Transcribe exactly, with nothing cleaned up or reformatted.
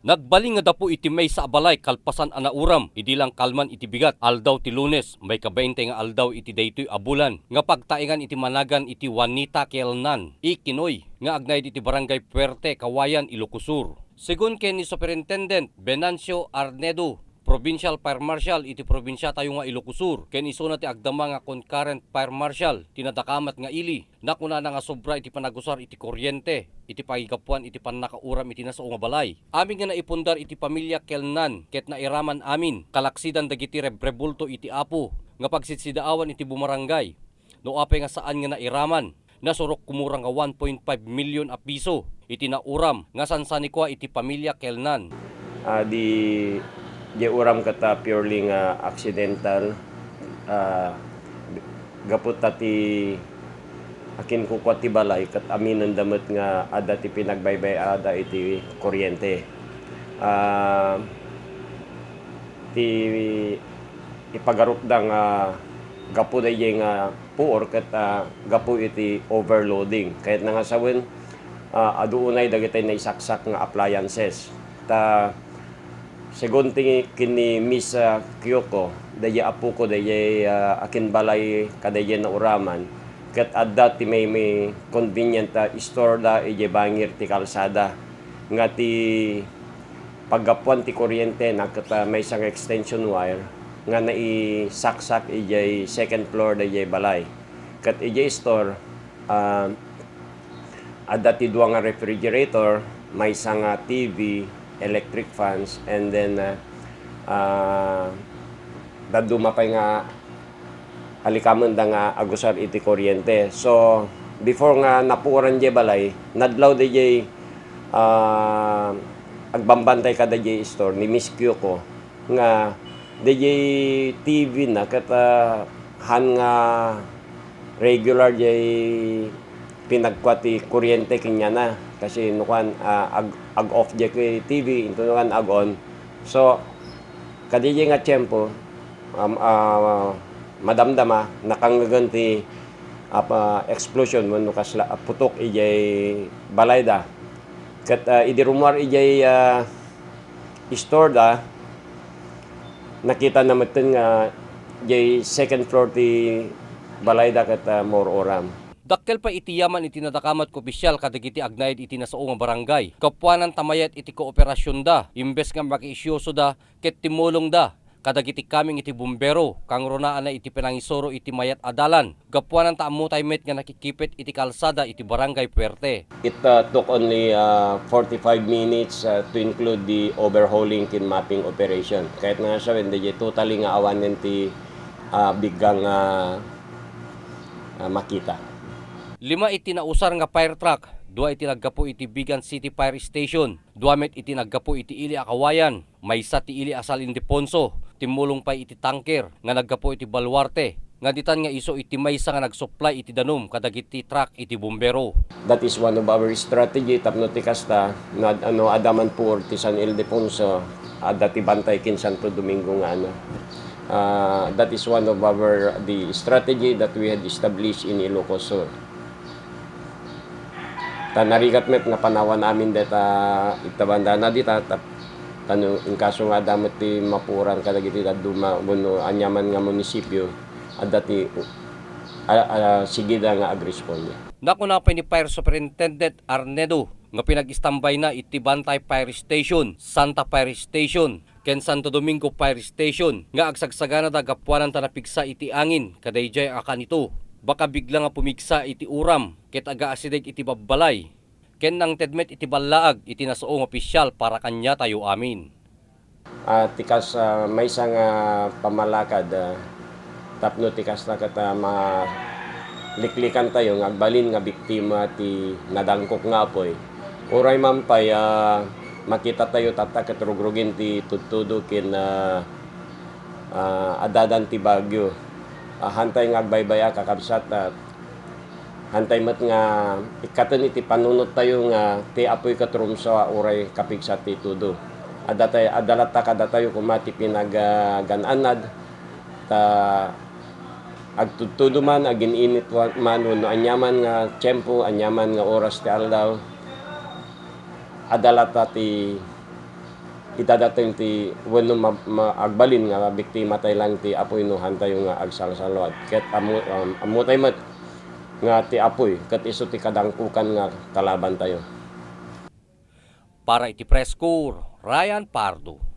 Nagbalin nga dapo iti maysa a balay kalpasan a nauram idi langkalman iti bigat, aldaw ti Lunes, maikabainte nga aldaw iti daytoy a bulan, nga pagtaengan iti managan iti Juanita Kielnan, Ikinoy, nga agnaed iti Barangay Fuerte, Cauayan, Ilocos Sur. Segun ken ni Superintendent Venancio Arnedo, Provincial Fire Marshal iti probinsiatayo nga Ilocos Sur, ken isuna ti agdama nga Concurrent Fire Marshal ti nadakamat nga ili, nakunana nga sobra iti panagusar iti kuryente iti pagigapuan iti pannakauram iti nasao nga balay. Amin nga naipundar iti pamilia Kielnan ket nairaman amin, kalaksidan dagiti rebrebulto iti Apo nga pagsidsidaawan iti bumarangay. No apay nga saan nga nairaman, nasurok kumurang nga one point five million a piso iti nauram nga sansanikua iti pamilia Kielnan. Ah, di, di uram ket, ah, purely nga accidental. Ah, gapu ta ti akinkukua ti balay ket aminenda met nga adda ti pinagbaybay-ada iti kuryente. Ah, ti ipagarupda nga gapu daydiay nga puor ket, ah, gapu iti overloading. Kayatna nga sawen, ah, adu unay dagiti naisaksak nga appliances. Ta, segun ti ken ni Miss, ah, Kyoko, daydiay apoko, daydiay, ah, akinbalay kadaydiay nauraman, ket adda ti may, may convenient, ah, store da idiay bangir ti kalsada. Nga ti paggapuan ti kuryentena ket, ah, maysa nga extension wire nga naisaksak idiay second floor daydiay balay. Ket idiay store, ah, adda ti dua nga refrigerator, maysa nga T V, electric fans, and then, ah, ah, dadduma pay nga alikamenda nga agusar iti kuryente. So, before nga napuoran diay balay, nadlaw daydiay, ah, agbambantay kadaydiay store ni Miss Kyoko nga daydiay T V na ket, ah, han nga regular diay pinagkua ti kuryente kaniana. Kasi no kuan, ah, ag-, ag-off diay T V, into no kuan, ag-on. So, kadaydiay nga tiempo, um, ah, madamdama, nakangngegen ti, ah, pa-, explosion wenno kasla a putok idiay balayda. Ket, ah, idi rummuar idiay, ah, store da, nakitana metten nga diay second floor ti balayda ket, ah, maururam. Dakkel pay iti yaman iti nadakamat nga opisyal kadagiti agnaed iti nasao nga barangay. Gapuanan ta mayat iti kooperasionda, imbes nga makiisyosoda ket timmulongda kadagiti kameng iti bumbero, kangrunaan iti panangisuro iti mayat a dalan. Gapuanan ta ammotay met nga nakikipit iti kalsada iti Barangay Fuerte. It, uh, took only, uh, forty-five minutes, uh, to include the overhauling ken mopping operation. Kayatna nga sawen, daydiay totally nga awanen ti, uh, biggang, uh, uh, makita. Lima iti nausar nga fire truck, dua iti naggapu iti Vigan City Fire Station, dua met iti naggapu iti ili a Cauayan, maysa ti ili a San Ildefonso, timmulong pay iti tanker nga naggapu iti Baluarte, nga ditan nga isu iti maysa nga nagsupply iti danum kadagiti truck iti bumbero. That is one of our strategy tapno ti kasta, no ad-, no adda man puor ti San Ildefonso, adda ti bantay ken Santo Domingo nga ano. Ah, that is one of our, the strategy that we had established in Ilocos Sur. Ta narigat met nga panawan amin deta ita bandana dita, ta, ta no inkaso nga adda met ti mapuoran kadagiti dadduma wenno aniaman nga munisipyo, adda ti, a, a, sigida nga agresponde. Nakuna pay ni Fire Superintendent Arnedo nga pinag-istambayna iti Bantay Fire Station, Santa Fire Station, ken Santo Domingo Fire Station nga agsagsaganada gapuanan ta napigsa iti angin kadaydiay a kanito. Baka bigla nga pumigsa iti uram ket agaasideg iti babbalay, ken nangted met iti ballaag iti nasao nga opisyal para kaniatayo amin. Ah, ti kas, ah, maysa nga pammalakad, ah, tapno ti kasta ket, ah, maliklikantayo nga agbalin nga biktima ti nadangkok nga apoy. Uray man pay, ah, makitatayo tatta ket rugrugin ti tudtudo ken, ah, ah, addadan ti bagyo. Ah, hantay nga agbaybay-ak a kabsat, ah, hantay met nga ikkaten iti panunottayo nga ti apoy ket rumsua uray kapigsa ti tudo. Adda tay-, adda latta kadatayo koma ti pinagan-annad, ta agtudtudo man, agin-init wa-, man, wenno aniaman nga tiempo, aniaman nga oras ti aldaw, adda latta ti Idadateng ti wenno ma-, ma-, agbalin nga biktima tay lang ti apuy no hantayo nga agsalsalwad. Ket ammo, um, ammo tay met nga ti apuy ket isu ti kadangkukan nga kalaban tayo. Para iti Press Corps, Ryan Pardo.